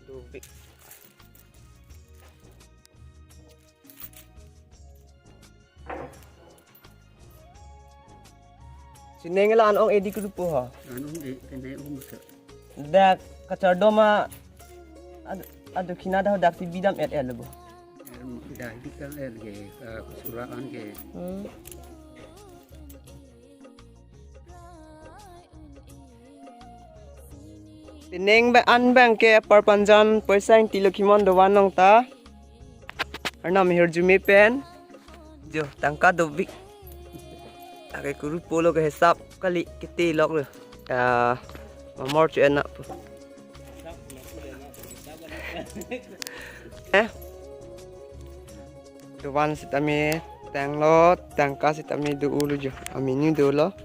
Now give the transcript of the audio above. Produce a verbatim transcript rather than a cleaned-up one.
Tubik. Sineng la an ong-e di kurupo ho. An ong-e, tene ong ke. Dak kachardom a ad-, aduk hina dah dak si bidam et el bo. Em, dah bidam et ke, eh, kusura an ke. Hmm. Pining ba an bang ke parpanjan poisa ingti lo kimon do van nong ta. Arnam hirjume pen. Jo, tangka dobik. Ake kurupo lo ke hisap kali kiti lok lo. Ya, mamor chu enak po. Eh? Do van sitame tanglo, tangka sitame do-o lo jo. Amini dolo.